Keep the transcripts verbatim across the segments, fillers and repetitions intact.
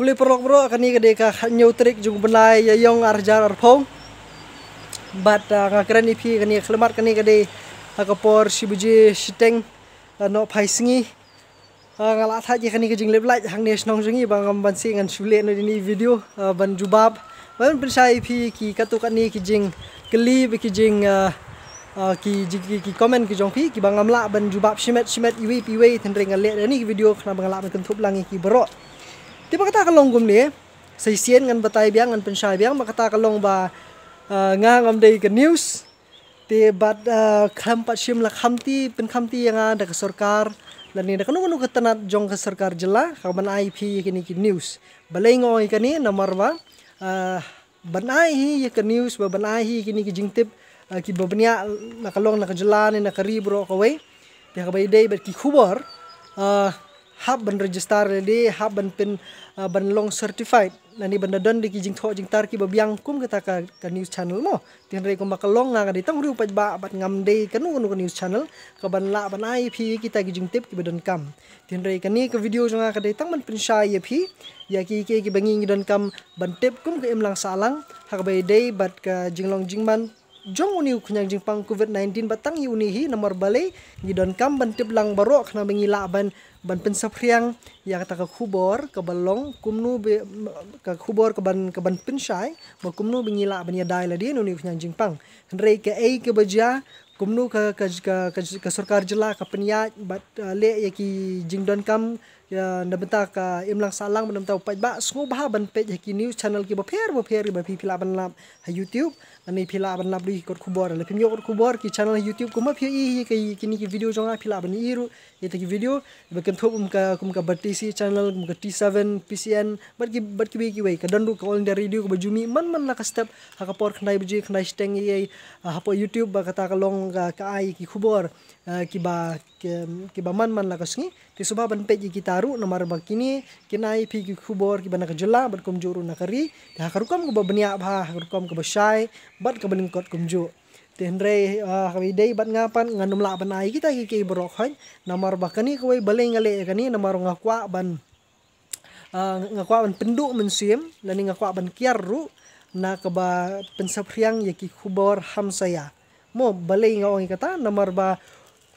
Khublei paralok baroh, kane ka dei ka khathynñiew tarik jong u bnai Ïaïong arhajar arphew. Bad, ah, nga kren ïa phi kane ka khyllipmat, kane ka dei ha ka por shi baje shiteng, ah, nohphai sngi. Ah, nga la thait ïa kane ka jinglip lait hangne shnong jong ngi, ba ngam banse ngan shu leh noh ïa kane ka video, ah, ban jubab, ban pynshai ïa phi ki katto katne ki jingkylli bad ki jing, ah, ah, ki jing, ki, ki comment ki jong phi kiba ngam lah ban jubab shimet shimet iwei pa iwei. Hynrei nga leh ïa kane ka video khnang ba nga lah ban kynthup lang ïa ki baroh. Te ba kata ka long kumne, sa shisien ngan batai biang, ngan pynshai biang ba kata ka long ba, ah, nga ngam dei ka news. Te bad, ah, khlem pat shim la khamti, pynkhamti ïa nga da ka sorkar lane da kano kano ka tnat jong ka sorkar jylla, ka ban ai phi ïa kine ki news. Balei nga ong ïa kane? Namar ba, ah, ban ai hi ïa ka news, ba ban ai hi ïa kine ki jingtip, ah, kiba bniah, la ka long na ka jylla ne na ka ri baroh kawei. Te haba ïadei bad ki khubor, ah, hap ban register lade, hap ban pyn, ah, ban long certified lane ban da don da ki jingthoh jingtar kiba biang kum kata ka, ka news channel mo. Te hynrei kumba ka long nga ka dei tang u riew paidbah bad ngam dei kano kano ka news channel ka ban lah ban ai phi kita ki jingtip kiba donkam. Te hynrei kane ka video jong nga ka dei tang ban pynshai ïa phi ïa ki, ki, kiba ngi ngi donkam ban tip kum ka imlang sahlang ha kaba ïadei bad ka jinglong jingman jong une u khñiang jingpang covid nineteen. Bad tang ïa une hi, namar balei ngi donkam ban tip lang baroh khnang ba ngi lah ban, ban pynsaphriang ïa kata ka khubor kaba long kumno ba, ka khubor ka ban, ka ban pynshai ba kumno ba ngi lah ban ïada ïa lade na une u khñiang jingpang. Hynrei kaei kaba jia, kumno ka, ka, ka, ka, ka sorkar jylla ka pynïaid bad, ah, leh ïa ki jingdonkam ïa na bynta ka imlang sahlang bad na bynta u paidbah, sngewbha ban peit ha ki news channel kiba pher ba pher kiba phi, phi lah ban lap ha YouTube lane phi lah ban lap da ki kot khubor. Lada phim ïoh kot khubor, ki channel ha YouTube kumba phi ïohi ïa ki, kine ki video jong nga, phi lah ban ïohi ruh ïa kita ki video ba kynthup kum ka, kum ka B T C channel, kum ka T seven, P C N, bad ki, bad kiwei kiwei. Ka don ruh ka All India Radio kaba ju mih man man la ka step ha ka por khyndai baje, khyndai shiteng ïa, ïa, ah, hapoh YouTube, ba kata ka long ka, ka ai ki khubor, ah, kiba, ki, kiba man man la ka sngi. Te sngewbha ban peit ïa kita ruh, namar ba kine kin ai phi ki khubor kiba na ka jylla bad kumjuh ruh na ka ri. Te ha ka rukom kaba bniah bha, ha ka rukom kaba shai bad kaba lyngkot kumjuh. Te hynrei, ah, ha kaba ïadei bad nga pat, ngan ym lah ban ai kita ki, ki baroh khoit, namar ba kane kawei, balei nga leh ïa kane, namar nga kwah ban, ah, nga kwah ban pynduh mynsiem lane nga kwah ban kiar ruh na kaba pynsaphriang ïa ki khubor hamsaïa. Mo, balei nga ong ïa kata? Namar ba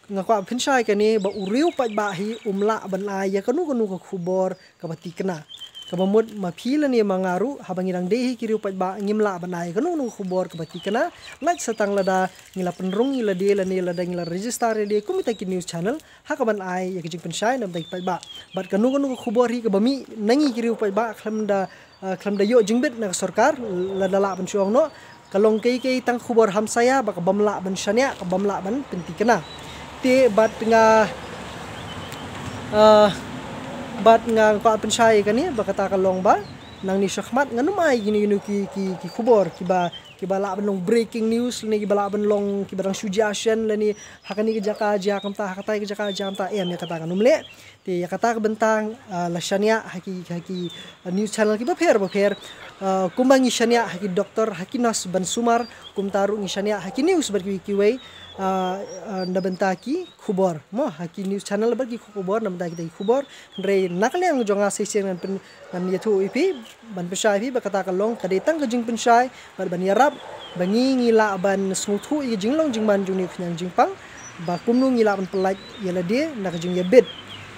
nga kwah pynshai kane ba u riew paidbah hi um lah ban ai ïa kano kano ka khubor kaba thikna. Kaba mut ma phi lane ma nga ruh, haba ngi dang dei hi ki riew paidbah, ngim lah ban ai kano kano ka khubor kaba thikna. Lait sa tang lada ngi la pynrung ïa lade lane lada ngi la register ïa lade kum kita ki news channel ha kaban ai ïa ka jingpynshai na bynta ki paidbah. Bad kano kano ka khubor hi kaba mih na ngi ki riew paidbah, khlem da, ah, khlem da ïoh jingbit na ka sorkar, lada lah ban shu ong noh, ka long kei kei tang khubor hamsaïa ba ka bym lah ban shaniah, ka bym lah ban pynthikna. Te bad nga, ah, bad nga kwah pynshai ïa kane ba kata ka long ba nangne shakhmat ngan ym ai kino kino ki, ki, ki khubor kiba, kiba lah ban long breaking news lane kiba lah ban long kiba dang shu jia shen lane ha kane ka jaka jia kumta, ha katai ka jaka jia kumta, em, ïa kata ngan ym leh. Te ïa kata ka bynta, ah, la shaniah ha ki, ha ki, ah, news channel kiba pher ba pher. Ah, kumba ngi shaniah ha ki doktor, ha ki nurse ban sumar, kumta ruh ngi shaniah ha ki news bad kiwei kiwei, ah, ah, na bynta ki khubor. Mo, ha ki news channel bad ki khubor, na bynta kita ki khubor. Hynrei na ka liang jong nga sa shisien ngan pyn, ngan ïathuh ïa phi, ban pynshai ïa phi ba kata ka long ka dei tang ka jingpynshai bad ban ïarap ba ngi, ngi lah ban sngewthuh ïa ka jinglong jingman jong une u khñiang jingpang, ba kumno ngi lah ban pyllait ïa lade na ka jingïabit.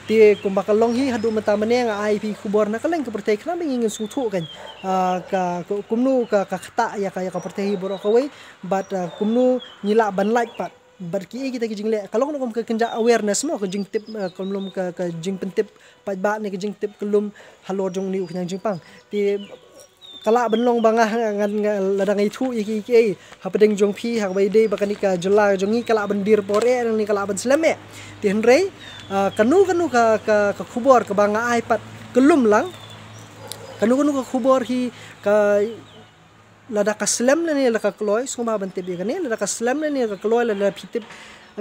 Te kumba ka long hi, haduh mynta mynne nga ai ïa phi khubor na ka liang ka pyrthei khnang ba ngi ngin sngewthuh kan, ah, ka, ka, kumno ka, ka ktah ïa ka, ïa ka pyrthei hi baroh kawei, bad, ah, kumno ngi lah ban lait pat. Bad kiei kita ki jingleh, ka long ruh kum ka kynja awareness mo, ka jingtip, eh, ka lum ka, ka jingpyntip paidbah ne ka jingtip ka lum halor jong une u khñiang jingpang. Te ka lah ban long ba nga, nga, nga, lada nga ïathuh ïa ki, kiei hapdeng jong phi ha kaba ïadei bad kane ka jylla jong ngi, ka lah ban dier por eh ne ka lah ban slem eh. Te hynrei, ah, kano kano ka, ka, ka khubor kaba nga ai pat ka lum lang, kano kano ka khubor hi ka lada ka slem lane lada ka kloi, sngewbha ban tip ïa kane, lada ka slem lane ka kloi, lada phi tip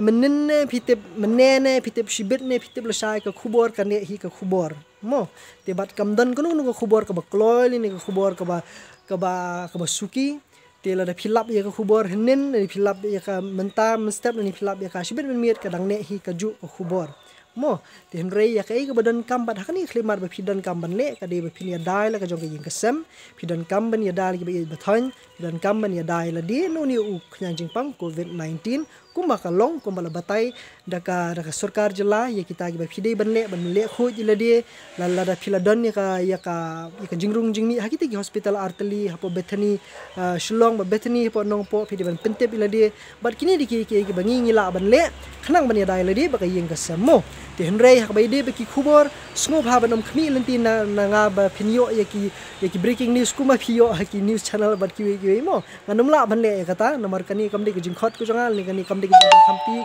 mynnin ne, phi tip mynne ne, phi tip shibit ne, phi tip lashai, ka khubor kane hi ka khubor. Mo, te bad kam don kano kano ka khubor kaba kloi lane ka khubor kaba, kaba, kaba suki. Te lada phi lap ïa ka khubor hynnin, lane phi lap ïa ka mynta mynstep, lane phi lap ïa ka shibit mynmiet, ka dang neh hi kajuh ka khubor. Mo, te hynrei ïa kaei kaba donkam bad ha kane ka khyllipmat ba phi donkam ban leh ka dei ba phin ïada ïa la ka jong ka ïing ka sem, phi donkam ban ïada ïa la ki ba ïeit ba thoiñ, phi donkam ban ïada ïa lade na une u khñiang jingpang covid nineteen, kumba ka long, kumba la batai da ka, da ka sorkar jylla ïa kita kiba phi dei ban leh, ban leh khuid ïa lade, la, lada phi la don ïa ka, ïa ka, ïa ka jingrung jingmih ha kita ki hospital artylli, hapoh Bethany, ah, Shillong, bad Bethany hapoh Nongpoh, phi dei ban pyntip ïa lade. Bad kine dei ki, ki, kiba ngi, ngi lah ban leh khnang ban ïada ïa lade bad ka ïing ka sem mo. Te hynrei ha kaba ïadei bad ki khubor, sngewbha ban ym khmih lynti na, na nga ba phin ïoh ïa ki, ïa ki breaking news kumba phi ïoh ha ki news channel bad kiwei kiwei mo. Ngan ym lah ban leh ïa kata, namar kane kam dei ka jingkhot ka jong nga, lane kane kam dei ka jingpynkham kti,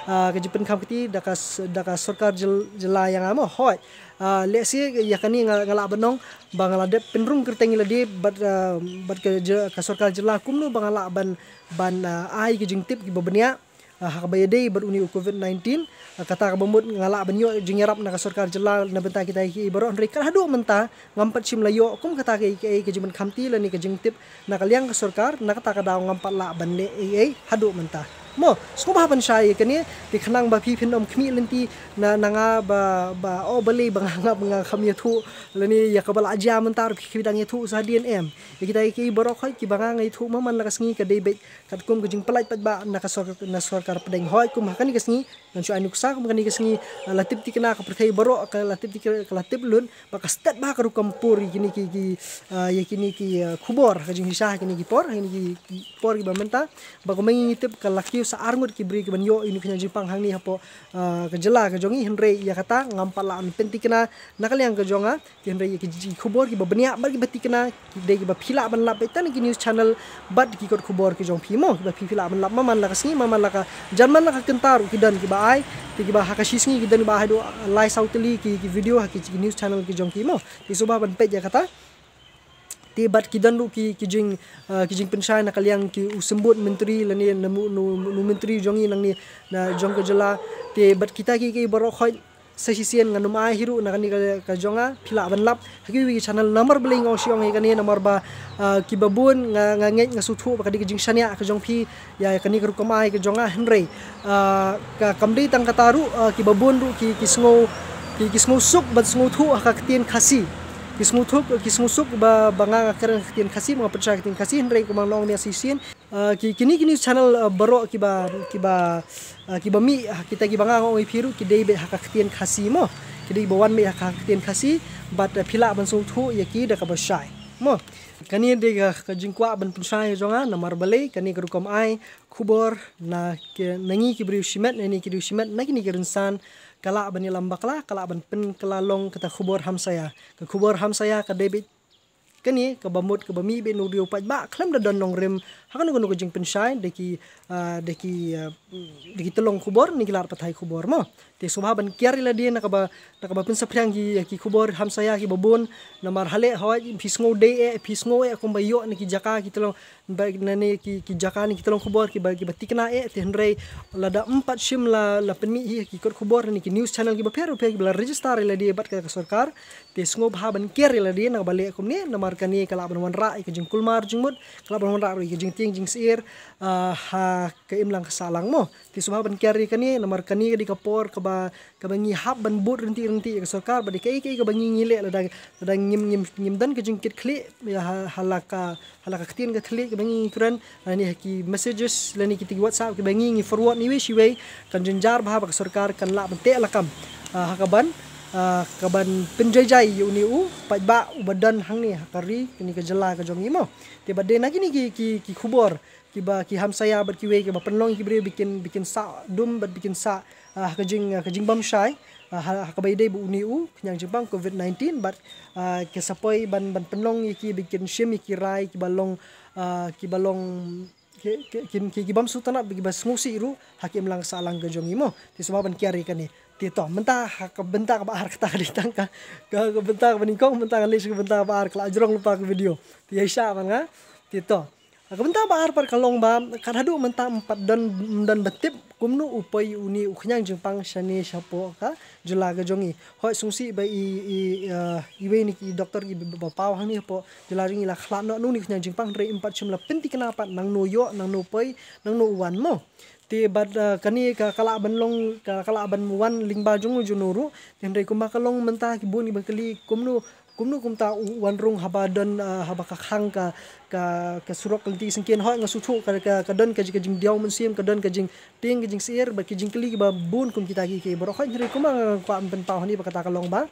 ah, ka jingpynkham kti da ka s-, da ka sorkar jyl-, jylla ïa nga mo. Hooid. Ah, lehse ïa kane nga, nga lah ban ong ba nga la dep pynrung kyrteng ïa lade bad, ah, bad ka jy-, ka sorkar jylla kumno ba nga lah ban, ban, ah, ai ka jingtip kiba bniah, ah, ha kaba ïadei bad une u covid nineteen. Ah, kata kaba mut nga lah ban ïoh jingïarap na ka sorkar jylla na bynta kita kiei baroh, hynrei kat haduh mynta ngam pat shym la ïoh kum kata kaei kaei ka jingpynkham kti lane ka jingtip na ka liang ka sorkar, na kata ka daw ngam pat lah ban leh ei ei haduh mynta. Mo, sngewbha ban shai ïa kane, te khnang ba phi phin ym khmih lynti na, na nga ba, ba, oh, balei ba nga, nga, nga kham ïathuh lane ïa kaba la jia mynta ruh phi dang ïathuh sa hadien, em. Ïa kita kiei baroh hooid kiba nga, nga ïathuh man man la ka sngi ka dei beit katkum ka jingpyllait paidbah na ka sor-, na sorkar pdeng. Hooid, kum ha kane ka sngi ngan shu ai nuksa, kum kane ka sngi, ah, la tip thikna ka pyrthei baroh, ka la tip thik-, ka la tip lut ba ka stet ba ka rukom pur ïa kine ki, ki, ah, ïa kine ki, ah, khubor, ka jingshisha ha kine ki por, ha kine ki, ki por kiba mynta. Ba kumba ngi tip ka la kiew sa arngut ki briew kiban ïoh ïa une u khñiang jingpang hangne hapoh, ah, ka jylla ka jong ngi, hynrei ïa kata ngam pat lah ban pynthikna na ka liang ka jong nga. Te hynrei ïa ki, ki khubor kiba bniah bad kiba thikna ki dei kiba phi lah ban lap beit tang na ki news channel bad ki kot khubor ki jong phi mo, kiba phi, phi lah ban lap man man la ka sngi, man man la ka jan, man la ka kynta ruh ki don kiba ai, te kiba ha ka shi sngi ki don kiba ai haduh lai saw tylli ki, ki video ha ki, ki news channel ki jong ki mo. Te sngewbha ban peit ïa kata. Te bad ki don ruh ki, ki jing, ah, ki jingpynshai na ka liang ki u symbud myntri lane na mu-, nu, nu myntri jong ngi nangne na jong ka jylla. Te bad kita kiei kiei baroh hooid sa shisien ngan ym ai hi ruh na kane ka, ka jong nga, phi lah ban lap ha kiwei ki channel, namar balei nga ong shu ong ïa kane, namar ba, ah, kiba bun nga, nga ngeit, nga sngewthuh ba ka dei ka jingshaniah ka jong phi ïa kane ka rukom ai ka jong nga, hynrei, ah, ka, kam dei tang kata ruh, ah, kiba bun ruh ki, ki sngew, ki, ki sngewsuk ban sngewthuh ha ka ktien Khasi. Ki sngewthuh, ki sngewsuk ba, ba nga, nga kren ka ktien Khasi, ba nga pynshai ka ktien Khasi, hynrei kumba nga ong mynne sa shisien, ah, ki, kine ki news channel, ah, baroh kiba, kiba, ah, kiba mih, ah, kita kiba nga, nga ong ïa phi ruh ki dei beit ha ka ktien Khasi mo. Ki dei ba wan beit ha ka ktien Khasi, bad, ah, phi lah ban sngewthuh ïa ki da kaba shai mo. Kane dei ka, ka jingkwah ban pynshai jong nga, namar balei kane ka rukom ai khubor na ki, na ngi ki briew shimet, na ngi ki briew shimet, na kine ki rynsan, ka lah ban ïalam bakla, ka lah ban pynkylla long kata khubor hamsaïa. Ka khubor hamsaïa ka dei beit kane kaba mut kaba mih beit na u riew paidbah khlem da don nongrim ha kano kano ka jingpynshai da ki, ah, da ki, ah, da ki tyllong khubor ne ki lad pathai khubor mo. Te sngewbha ban kiar ïa lade na kaba, na kaba pynsaphriang ki, ki khubor hamsaïa kiba bun, namar hale hooid phi sngew dei eh, phi sngew eh kumba ïoh na ki jaka ki tyllong, ba, na ne ki, ki jaka ne ki tyllong khubor kiba, kiba thikna eh, te hynrei lada ym pat shym la, la pynmih hi ki kot khubor ne ki news channel kiba pher bapher kiba la register ïa lade bad ka, ka sorkar, te sngewbha ban kiar ïa lade na kaba leh kumne, namar kane ka lah ban wanrah ïa ka jingkulmar jingmut, ka lah ban wanrah ruh ïa ka jingtieng jingsyier, ah, ha ka imlang ka sahlang mo. Te sngewbha ban kiar ïa kane, namar kane ka dei ka por kaba, kaba ngi hap ban bud ryntih ryntih ïa ka sorkar, ba dei kaei kaei kaba ngi, ngi leh lada, lada ngim, ngim, ngim don ka jingkitkhlieh ïa ha, ha la ka, ha la ka ktien ka thylliej kaba ngi, ngi kren, lane ha ki messages, lane kita ki WhatsApp kiba ngi, ngi forward na iwei sha iwei, kan jynjar bha ba ka sorkar kan lah ban teh lakam, ah, ha kaban, ah, kaban pynjaijai ïa une u paidbah uba don hangne ha ka ri, kane ka jylla ka jong ngi mo. Te bad dei na kine ki, ki, ki khubor kiba, ki hamsaïa bad kiwei kiba pynlong ïa ki briew ba kin, ba kin sah dum bad ba kin sah, ah, ha ka jing, ah, ka jingbymshai, ah, ha, ha kaba ïadei bad une u khñiang jingpang covid nineteen bad, ah, ki sa poi ban, ban pynlong ïa ki ba kin shim ïa ki rai kiba long, ah, kiba long ki, ki, ki, ki, ki bym sngewtynnat bad kiba sngewsih ruh ha ka imlang sahlang ka jong ngi mo. Te sngewbha ban kiar ïa kane. Te to, mynta ha ka bynta kaba ar, kata ka dei tang ka, ka, ka bynta kaba nyngkong, mynta ngan leit sha ka bynta kaba ar, ka la jrong lypa ka video. Te ïaishah bad nga. Te to, ha ka bynta ba ar pat ka long ba kat haduh mynta ym pat don, ym don ba tip kumno u poi une u khñiang jingpang shane shapoh ka jylla ka jong ngi. Hooid, sngewsih ba i, i, eh, iwei na ki doktor kiba paw hangne hapoh jylla jong ngi la khlad noh na une u khñiang jingpang, hynrei ym pat shym la pynthikna pat nangno ïoh, nangno poi, nangno u wan mo. Te bad, ah, kane ka, ka lah ban long, ka, ka lah ban wan lyngba jong u jong u ruh. Te hynrei kumba ka long mynta ki bun kiba kylli kumno, kumno kumta u wan rung haba don, ah, haba ka khang ka, ka, ka surok ka lynti syngkien. Hooid nga sngewthuh ka, ka, ka don ka, ka jingdiaw mynsiem, ka don ka jingtieng ka jingsyier, bad ki jingkylli kiba bun kum kita ki, ki baroh. Hooid hynrei kumba nga kwah ban pynpaw hangne ba kata ka long ba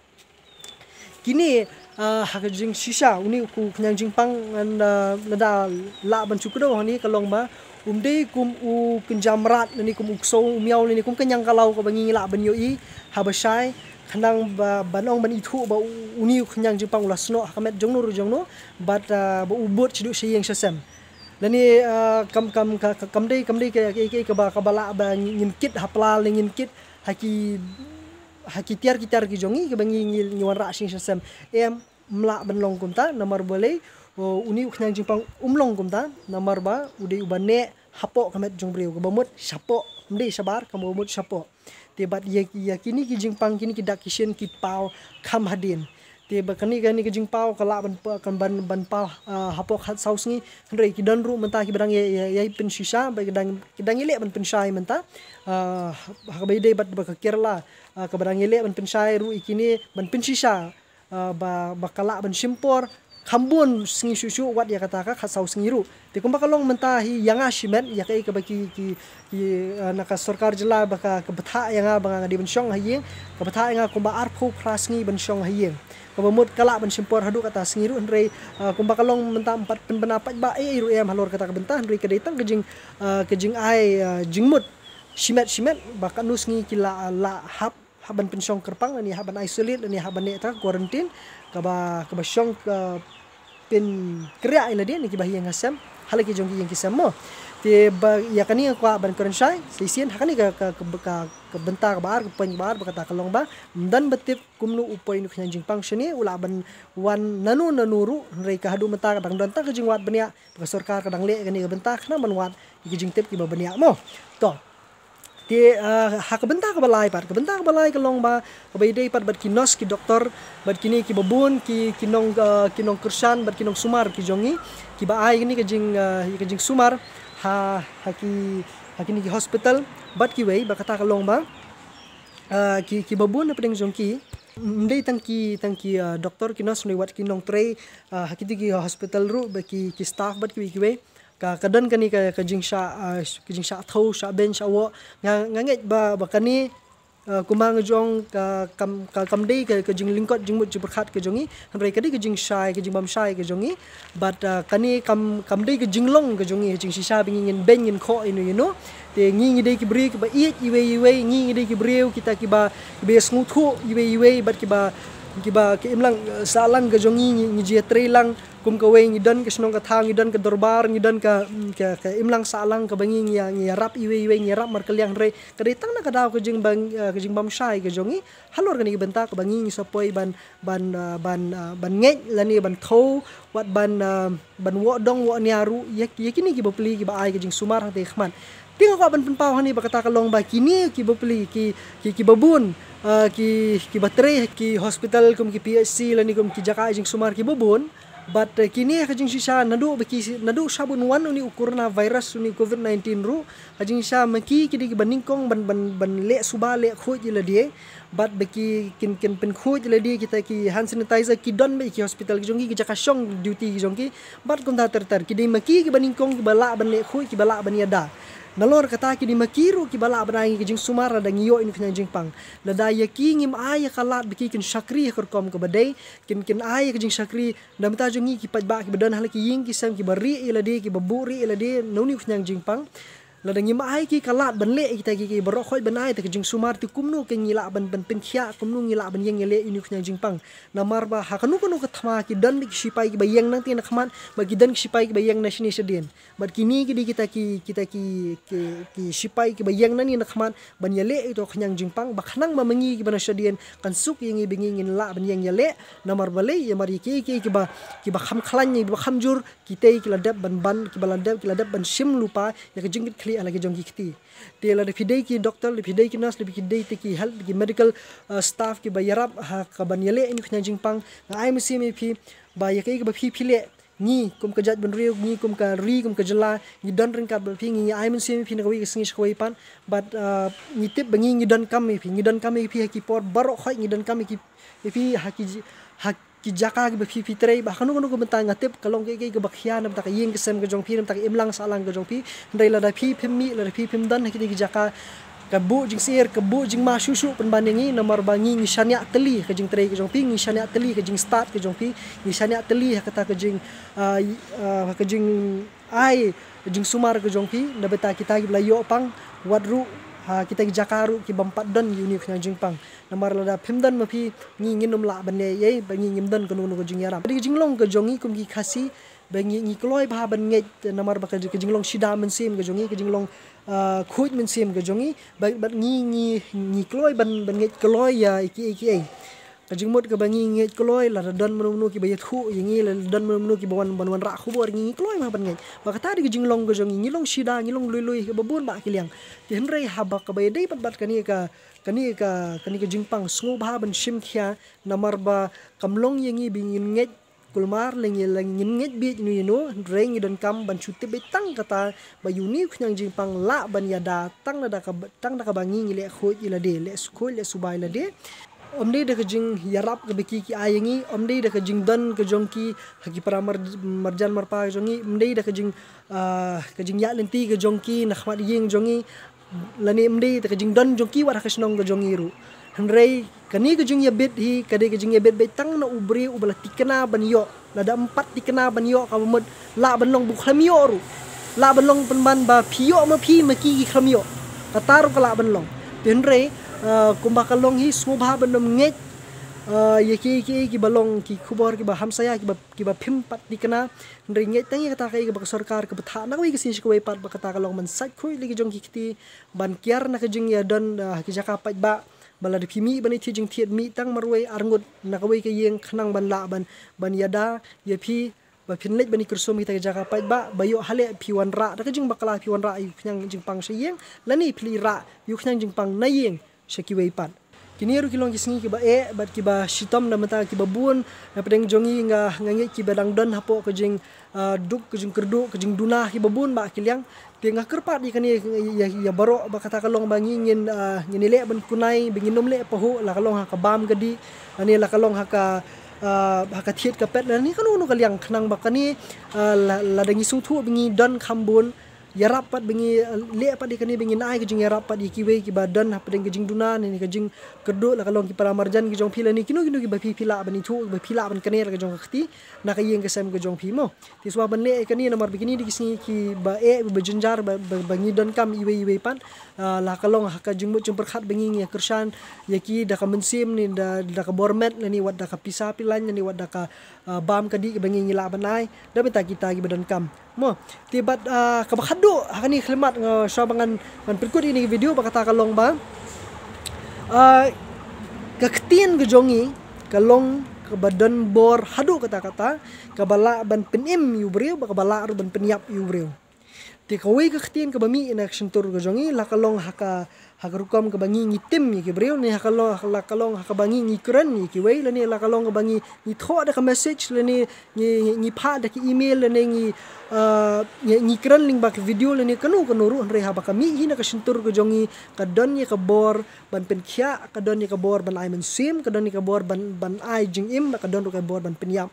kine, ah, ha ka jingshisha, une u khñiang jingpang, ah, lada lah ban shu kdew hangne ka long ba um dei kum u kynja mrad lane kum u ksew u miaw lane kum ka ñiang ka law kaba ngi lah ban ïohi haba shai, khnang ba, ban ong ban ithuh ba u, une u khñiang jingpang u la snoh ha ka met jong no ruh jong no, bad, ah, ba u bud shaduh sha ïing sha sem. Lane, ah, kam, kam, ka, ka, kam dei, kam dei ka, ka, ka, kaba, kaba lah ba ngin kit ha pla lane ngin kit ha ki, ha ki tiar ki tiar ki jong ngi, kaba ngi, ngi, ngi wanrah sha ïing sha sem. Em, ym lah ban long kumta, namar balei, o, une u khñiang jingpang um long kumta, namar ba u dei uba neh hapoh ka met jong u briew, kaba mut shapoh, ym dei shabar, kaba mut shapoh. Te bad ïa, ïa kine ki jingpang, kine ki dak ki shin ki paw kham hadien. Te bad kane, kane ka jingpaw ka lah ban pa-, kan ban, ban paw, ah, hapoh khatsaw sngi. Hynrei ki don ruh mynta kiba dang ïa, ïa, ïa pynshisha, ba ki dang, ki dang ïaleh ban pynshai mynta. Ah, ha kaba ïadei bad, bad ka Kerala, ah, kaba dang ïaleh ban pynshai ruh ïa kine ban pynshisha, ah, ba, ba ka lah ban shim por kham bun sngi shuh shuh wat ïa kata ka khatsaw sngi ruh. Te kumba ka long mynta hi ïa nga shimet ïa kaei kaba ki, ki, ki, ah, na ka sorkar jylla ba ka, ka bthah ïa nga ba nga dei ban shong ha ïing, ka bthah ïa nga kumba arphew phra sngi ban shong ha ïing. Kaba mut ka lah ban shim por haduh kata sngi ruh hynrei, ah, kumba ka long mynta ym pat pynbna pat ba ei ei ruh em halor kata ka bynta hynrei ka dei tang ka jing, ah, ka jingai, ah, jingmut shimet shimet ba katno sngi ki lah, lah hap hap ban pynshong kyrpang lane hap ban isolate lane hap ban leh ta quarantine, kaba, kaba shong ka pynkriah ïa lade na kiba ha ïing ha sem, ha la ki jong ki ïing ki sem mo. Te ba ïa kane nga kwah ban kren shai sa shisien ha kane ka, ka, ka, ka, ka bynta kaba ar, ka point kaba ar, ba kata ka long ba ym don ba tip kumno u poi une u khñiang jingpang shane, u lah ban wan nano nano ruh, hynrei ka haduh mynta ka dang don tang ka jingwad bniah, ba ka sorkar ka dang leh kane ka bynta khnang ban wad ïa ki jingtip kiba bniah mo. To. Te, ah, ha ka bynta kaba lai pat, ka bynta kaba lai ka long ba, kaba ïadei pat bad ki nurse, ki doktor, bad kine kiba bun, ki, ki nong, ah, ki nongkyrshan, bad ki nongsumar ki jong ngi, kiba ai kane ka jing, ah, ka jingsumar ha, ha ki, ha kine ki hospital, bad kiwei, ba kata ka long ba, ah, ki, kiba bun hapdeng jong ki, ym dei tang ki, tang ki, ah, doktor, ki nurse, ym dei wat ki nongtrei, ah, ha kito ki hospital ruh, ba ki, ki staff, bad kiwei kiwei. Ka, ka don kane ka, ka jingshah, ah, ka jingshah thew, shah beiñ, shah woh. Nga, nga ngeit ba, ba kane, ah, kumba nga jong ka, kam, ka, kam dei ka, ka jinglyngkot jingmut jingpyrkhat ka jong ngi. Hynrei ka dei ka jingshai, ka jingbymshai ka jong ngi. Bad, ah, kane kam, kam dei ka jinglong ka jong ngi, jingshisha ba ngi ngin beiñ ngin khoh ïano ïano. Te ngi ngi dei ki briew kiba ïeit iwei iwei, ngi ngi dei ki briew kita kiba, kiba ïa sngewthuh iwei iwei, bad kiba, kiba ka imlang, ah, sahlang ka jong ngi, ngi, ngi ju ïatrei lang. Kum kawei ngi don ka shnong ka thaw, ngi don ka dorbar, ngi don ka, mm, ka, ka imlang sahlang kaba ngi ngi ïa, ngi ïarap iwei iwei, ngi ïarap markylliang hynrei ka dei tang na ka daw ka jingba, eh, ka jingbymshai ka jong ngi halor kane ka bynta kaba ngi ngi sa poi ban, ban, eh, ban, eh, ban ngeit lane ban thew wat ban, eh, ban woh dong woh nia ruh ïa, ïa kine ki bapli kiba ai ka jingsumar hangtei ha khmat. Te nga kwah ban pynpaw hangne ba kata ka long ba kine ki bapli ki, ki, kiba bun, eh, ki, kiba trei ki hospital kum ki P H C lane kum ki jaka ai jingsumar kiba bun. Bad, eh, kine ha ka jingshisha naduh ba ki, naduh sha ban wan une u coronavirus, une u covid nineteen ruh, ha ka jingshisha ma ki ki dei kiba nyngkong ban, ban, ban leh suba leh khuid ïa lade. Bad ba ki kin, kin pynkhuid ïa lade kita ki hand sanitizer ki don bad ïa ki hospital ki jong ki, ki jaka shong duty ki jong ki. Bad kumta ter ter ki dei ma ki kiba nyngkong kiba lah ban leh khuid, kiba lah ban ïada. Nalor kata ki dei ma ki ruh kiba lah ban ai ka jingsumar lada ngi ïoh ïa une u khñiang jingpang. Lada ïa ki ngim ai ïa ka lad ba ki kin shakri ha ka rukom kaba dei, kin, kin ai ïa ka jingshakri. Na bynta jong ngi ki paidbah kiba don ha la ki ïing ki sem kiba rieh ïa lade, kiba buhrieh ïa lade na une u khñiang jingpang. Lada ngim ai ki ka lad ban leh ïa kita ki, ki baroh khoit ban ai ïa ka jingsumar, te kumno ke ngi lah ban, ban pynkhiah, kumno ngi lah ban ïeng ïaleh ïa une u khñiang jingpang. Namar ba ha kano kano ka thma ki don ki shipai kiba ïeng nangtei na khmat, bad ki don ki shipai kiba ïeng na shane shadien. Bad kine ki dei kita ki, kita ki, ki, ki shipai kiba ïeng nangne na khmat ban ïaleh ïa uto u khñiang jingpang, ba khnang ba ma ngi kiba na shadien kan suk ïa ngi ba ngi ngin lah ban ïeng ïaleh. Namar balei? Ïa mar ïa kiei kiei kiba, kiba kham khlaiñ, kiba kham jur, kitei ki la dep ban, ban, kiba la dep, ki la dep ban shim lypa ïa ka jingkitkhlieh ha la ki jong ki kti. Te lada phi dei ki doktor, lada phi dei ki nurse, lada phi dei te ki health, ki medical, eh, staff kiba ïarap ha kaban ïaleh ïa une u khñiang jingpang, nga ai mynsiem ïa phi ba ïa kaei kaba phi, phi leh, Ngi kum ka jaitbynriew, ngi kum ka ri, kum ka jylla, ngi don ryngkat bad phi, ngi, ngi ai mynsiem ïa phi na kawei ka sngi sha kawei pat. Bad, ah, ngi tip ba ngi, ngi donkam ïa phi, ngi donkam ïa phi ha ki por baroh khoit, ngi donkam ïa ki, ïa phi ha ki ji-, ha ki jaka kiba phi, phi trei, ba ha kano kano ka bynta nga tip ka long kaei kaei kaba khia na bynta ka ïing ka sem ka jong phi, na bynta ka imlang sahlang ka jong phi. Hynrei lada phi phim mih, lada phi phim don ha kitei ki jaka, ka buh jingsyier, ka buh jingma shuh shuh pynban ïa ngi, namar ba ngi, ngi shaniah tylli ha ka jingtrei ka jong phi, ngi shaniah tylli ha ka jingstad ka jong phi, ngi shaniah tylli ha kata ka jing, ah, i-, ah, ka jingai jingsumar ka jong phi, na bynta kita kiba la ïoh pang, wat ruh ha kita ki jaka ruh ki bym pat don ïa une u khñiang jingpang. Namar lada phim don ma phi, ngi, ngin ym lah ban leh ei ei, ba ngi, ngim don kano kano ka jingïarap. Ka dei ka jinglong ka jong ngi kum ki Khasi, ba ngi, ngi kloi bha ban ngeit, namar ba ka, ka jinglong shida mynsiem ka jong ngi, ka jinglong, ah, khuid mynsiem ka jong ngi, ba, ba ngi, ngi, ngi kloi ban, ban ngeit kloi ïa kiei kiei. Ka jingmut kaba ngi ngeit kloi, lada don mano mano kiba ïathuh ïa ngi, lada don mano mano kiba wan, ban wanrah khubor ïa ngi, ngi kloi bha ban ngeit. Ba kata dei ka jinglong ka jong ngi, ngi long shida, ngi long lui lui, kaba bun bah ki liang. Te hynrei haba kaba ïadei bad, bad kane ka, kane ka, kane ka jingpang, sngewbha ban shim khia, namar ba kam long ïa ngi ba ngin ngeit kulmar, lane, lane ngin ngeit bieit ïano ïano, hynrei ngi donkam ban shu tip beit tang kata, ba ïa une u khñiang jingpang lah ban ïada, tang da kaba, tang da kaba ngi, ngi leh khuid ïa lade, leh khuid, leh suba ïa lade. Ym dei da ka jingïarap kaba ki, ki ai ïa ngi, ym dei da ka jingdon ka jong ki ha ki para mar-, marjan marpa ka jong ngi, ym dei da ka jing, ah, ka jingïaid lynti ka jong ki na khmat ïing jong ngi, lane ym dei da ka jingdon jong ki wat ha ka shnong ka jong ngi ruh. Hynrei kane ka jingïabit hi, ka dei ka jingïabit beit tang na u briew uba la thikna ban ïoh. Lada ym pat thikna ban ïoh, kaba mut lah ban long ba u khlem ïoh ruh. Lah ban long pynban ba phi ïoh ma phi, ma ki ki khlem ïoh. Kata ruh ka lah ban long. Te hynrei, ah, kumba ka long hi, sngewbha ban ym ngeit, ah, ïa kiei kiei kiba long ki khubor kiba hamsaïa, kiba, kiba phim pat thikna. Hynrei ngeit tang ïa kata kaei kaba ka sorkar ka bthah na kawei ka sngi sha kawei pat, ba kata ka long ban sait khuid ïa la ki jong ki kti, ban kiar na ka jingïadon, ah, ha ki jaka paidbah. Ba lada phi mih ban ïathied jingthied, mih tang marwei arngut na kawei ka ïing, khnang ban lah ban, ban ïada ïa phi, ba phin leit ban ïakyrshum ha kita ki jaka paidbah, ba ïoh haleh phi wanrah da ka jingbakla, phi wanrah ïa u khñiang jingpang sha ïing, lane phi leit rah ïa u khñiang jingpang na ïing sha kiwei pat. Kine ruh ki long ki sngi kiba eh bad kiba shitom na bynta kiba bun. Na pdeng jong ngi, nga, nga ngeit kiba dang don hapoh ka jing, ah, duk, ka jingkyrduh, ka jingduna kiba bun bah ki liang. Te nga kyrpad ïa kane, ïa, ïa baroh, ba kata ka long ba ngi ngin, ah, ngin ïaleh ban kunai, ba ngin ym leh pahuh, la ka long ha ka bam ka dih, lane la ka long ha ka, ah, ha ka thied ka pet, lane kano kano ka liang, khnang ba kane, ah, la, lada ngi sngewthuh ba ngi don kham bun, ïarap pat ba ngi, ah, leh pat ïa kane, ba ngin ai ka jingïarap pat ïa kiwei kiba don hapdeng ka jingduna ne ka jingkyrduh, la ka long ki para marjan ki jong phi, lane kino kino kiba phi, phi lah ban ithuh, ba phi lah ban kane la ka jong ka kti na ka ïing ka sem ka jong phi mo. Te sngewbha ban leh ïa kane, namar ba kine dei ki sngi kiba eh, ba jynjar, ba, ba, ba ngi donkam iwei iwei pat. Ah, la ka long ha ka jingmut jingpyrkhat ba ngi, ngi ïa kyrshan ïa ki da ka mynsiem ne da, da ka bor met, lane wat da ka pisa pilan, lane wat da ka, ah, bam ka dih ba ngi, ngi lah ban ai da bynta kita kiba donkam mo. Te bad, ah, kaba khadduh ha kane ka khyllipmat, nga sngewbha ngan, ngan pynkut ïa kane ka video, ba kata ka long ba, ah, ka ktien ka jong ngi ka long kaba don bor haduh katta katta, kaba lah ban pynim ïa u briew, ba kaba lah ruh ban pynïap ïa u briew. Te kawei ka ktien kaba mih na ka shyntur ka jong ngi, la ka long ha ka, ha ka rukom kaba ngi, ngi tim ïa ki briew, ne ha ka long, la ka long ha kaba ngi, ngi kren ïa kiwei, lane la ka long kaba ngi, ngi thoh da ka message, lane ngi, ngi, ngi phah da ka email, lane ngi, ah, ngi, ngi kren lyngba ka video, lane kano kano ruh, hynrei haba ka mih hi na ka shyntur ka jong ngi, ka don ïa ka bor ban pynkhiah, ka don ïa ka bor ban ai mynsiem, ka don ïa ka bor ban, ban ai jingim, ka don ruh ka bor ban pynïap.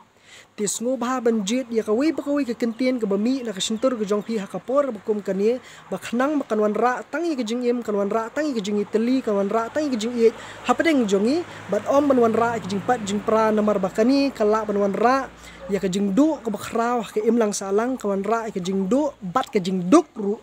Te sngewbha ban jied ïa kawei pa kawei ka kyntien kaba mih na ka shyntur ka jong phi ha ka por ba kum kane, ba khnang ba kan wanrah tang ïa ka jingim, kan wanrah tang ïa ka jingïatylli, kan wanrah tang ïa ka jingïeit hapdeng jong ngi, bad ym ban wanrah ïa ka jingpait jingpra, namar ba kane ka lah ban wanrah ïa ka jingduh kaba khraw ha ka imlang sahlang, ka wanrah ïa ka jingduh bad ka jingduk ruh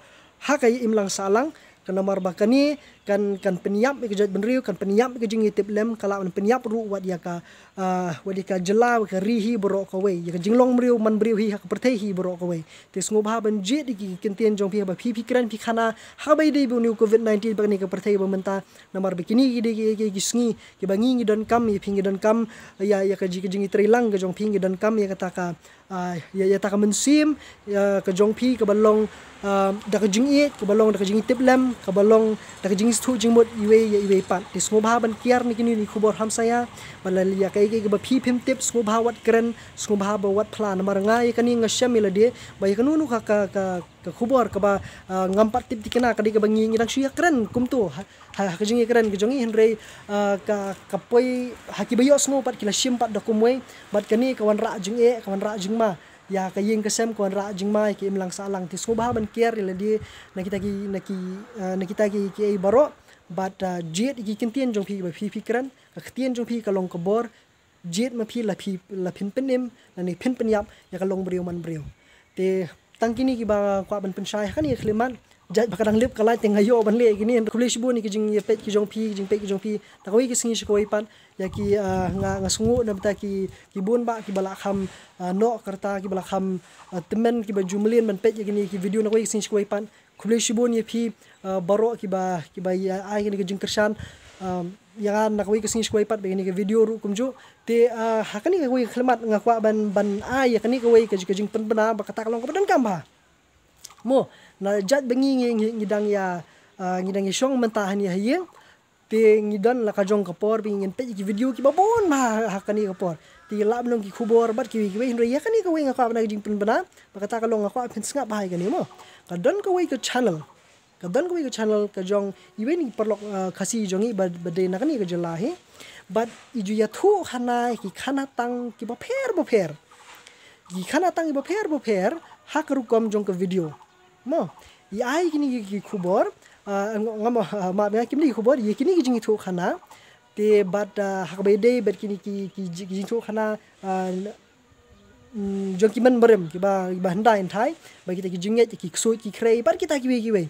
ha ka imlang sahlang, ka namar ba kane kan, kan pynïap ïa ka jaitbynriew, kan pynïap ïa ka jingïatiplem, ka lah ban pynïap ruh wat ïa ka, ah, wat ïa ka jylla, wat ka ri hi baroh kawei, ïa ka jinglong briew man briew hi ha ka pyrthei hi baroh kawei. Te sngewbha ban jied ïa ki kyntien jong phi haba phi, phi kren phi khana ha kaba ïadei bad une u covid nineteen bad kane ka pyrthei ba mynta, namar ba kine ki dei ki, ki, ki sngi kiba ngi, ngi donkam ïa phi, ngi donkam ïa, ïa ka ji, ka jingïatreilang ka jong phi, ngi donkam ïa kata ka, ah, ïa, ïa kata ka mynsiem, ïa ka jong phi kaba long, ah, da ka jingïeit, kaba long da ka jingïatiplem, kaba long da ka jing, thuh jingmut iwei ïa iwei pat. Te sngewbha ban kiar na kine ki khubor hamsaia, bad lada ïa kaei kaei kaba phi phim tip, sngewbha wat kren, sngewbha ba wat phla, namar nga ïa kane nga shem ïa lade ba ïa kano kano ka, ka, ka, ka khubor kaba, ah, ngam pat tip thikna, ka dei kaba ngi, ngi dang shu ïa kren kumto ha, ha, ha ka jingïakren ka jong ngi, hynrei, ah, ka, ka poi ha kiba ïohsngew pat, ki la shim pat da kumwei. Bad kane ka wanrah jingeh, ka wanrah jingma ïa ka ïing ka sem, ka wanrah jingma ïa ka imlang sahlang. Te sngewbha ban kiar ïa lade na kita ki, na ki, ah, na kita ki, kiei baroh. Bad, ah, jied ïa ki ktien jong phi ba phi, phi kren, ka ktien jong phi ka long ka bor. Jied ma phi, la phi, la phin pynim lane phin pynïap ïa ka longbriew manbriew. Te tang kine kiba nga kwah ban pynshai ha kane ka khyllipmat. Jait ba ka dang lip ka light te nga ïoh ban leh kine. Khublei shibun ïa ki jingïapeit ki jong phi, ki jingpeit ki jong phi na kawei ka sngi sha kawei pat. Ïa ki, ah, nga, nga sngew na bynta ki, ki bun bah kiba la kham, ah, noh ka rta, kiba la kham, ah, tymmen, kiba ju mlien ban peit ïa kine ki video na kawei ka sngi sha kawei pat. Khublei shibun ïa phi, ah, baroh kiba, kiba ïa ai kane ka jingkyrshan, ah, ïa nga na kawei ka sngi sha kawei pat bad kane ka video ruh kumjuh. Te, ah, ha kane kawei ka khyllipmat nga kwah ban, ban ai ïa kane kawei ka, ka jingpynbna ba kata ka long kaba donkam bha. Mo, na jait ba ngi, ngi, ngi, ngi dang ïa, ah, ngi dang ïa shong mynta hangne ha ïing. Te ngi don la ka jong ka por ba ngin peit ïa ki video kiba bun bha ha kane ka por. Te lah ban long ki khubor bad kiwei kiwei, hynrei ïa kane kawei nga kwah ban ai ka jingpynbna ba kata ka long, nga kwah phin sngap bha ïa kane mo. Ka don kawei ka channel. Ka don kawei ka channel ka jong iwei na ki paralok, ah, Khasi jong ngi ba, ba dei na kane ka jylla hi. Bad i ju ïathuh khana ïa ki khana tang kiba pher ba pher. Ki khana tang kiba pher ba pher ha ka rukom jong ka video. Mo, i ai kine ki, ki khubor, ah, nga, nga mo, ah, ma, ma, kine ki khubor, ïa kine ki jingïathuh khana. Te bad, ah, ha kaba ïadei bad kine ki, ki, ki jingïathuh khana, ah, mm, jong ki mynbarim, kiba, kiba hyndai hynthai, bad kita ki jingngeit, ki ksuid, ki khrei, bad kita kiwei kiwei.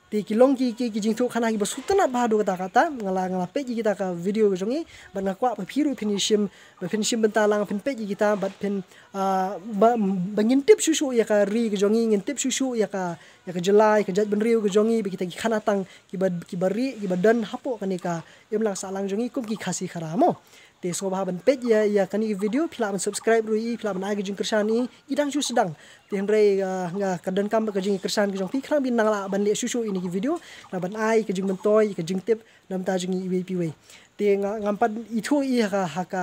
Te ki long ki, ki, ki jingïathuh khana kiba sngewtynnat bha haduh katta katta, nga la, nga la peit ïa kita ka video ka jong ngi, bad nga kwah ba phi ruh phin ïa shim, ba phin shim bynta lang, phin peit ïa kita, bad phin, ah, ba, ba ngin tip shuh shuh ïa ka ri ka jong ngi, ngin tip shuh shuh ïa ka, ïa ka jylla, ïa ka jaitbynriew ka jong ngi, bad kita ki khana tang kiba, kiba rieh, kiba don hapoh kane ka imlang sahlang jong ngi kum ki Khasi Khara mo. Te sngewbha ban peit ïa, ïa kane ka video, phi lah ban subscribe ruh ïa i, phi lah ban ai ka jingkyrshan ïa i, i dang shu sdang. Te hynrei, ah, nga ka donkam bad ka jingkyrshan ka jong phi, khnang ba ngin nang lah ban leh shuh shuh ïa kine ki video, nang ban ai ka jingmyntoi, ka jingtip na bynta jong ngi iwei pa iwei. Te nga, ngam pat ithuh ïa i ha ka, ha ka,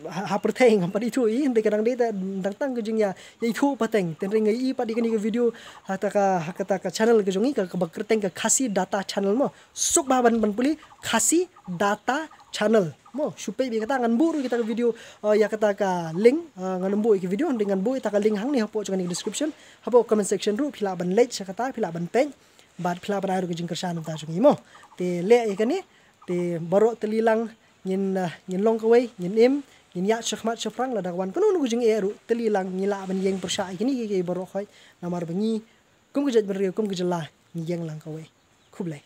ha, ha pyrthei ngam pat ithuh ïa i, hynrei ka dang dei ta, dang tang ka jingïa, ïa ithuh pateng. Te hynrei nga ïohi pat ïa kane ka video ha kata ka, ha kata ka channel ka jong i, ka, kaba kyrteng ka Khasi Data Channel mo. Suk bha ban, ban pule Khasi Data Channel mo. Shu peit bha ïa kata, ngan buh ruh ïa kata ka video, ah, ïa kata ka link, ah, ngan buh ïa ka video, hynrei ngan buh ïa kata ka link hangne hapoh jong kane ka description, hapoh comment section ruh, phi lah ban leit sha kata, phi lah ban peit. Bad phi lah ban ai ruh ka jingkyrshan na bynta jong i mo. Te leh ïa kane, te baroh tylli lang, ngin, ah, ngin long kawei, ngin im, ngin ïaid shakhmat shaphrang, lada ka wan kano kano ka jingeh ruh, tylli lang, ngi lah ban ïeng pyrshah ïa kine kiei kiei baroh khoit, namar ba ngi kum ka jaitbynriew, kum ka jylla, ngi ïeng lang kawei. Khublei.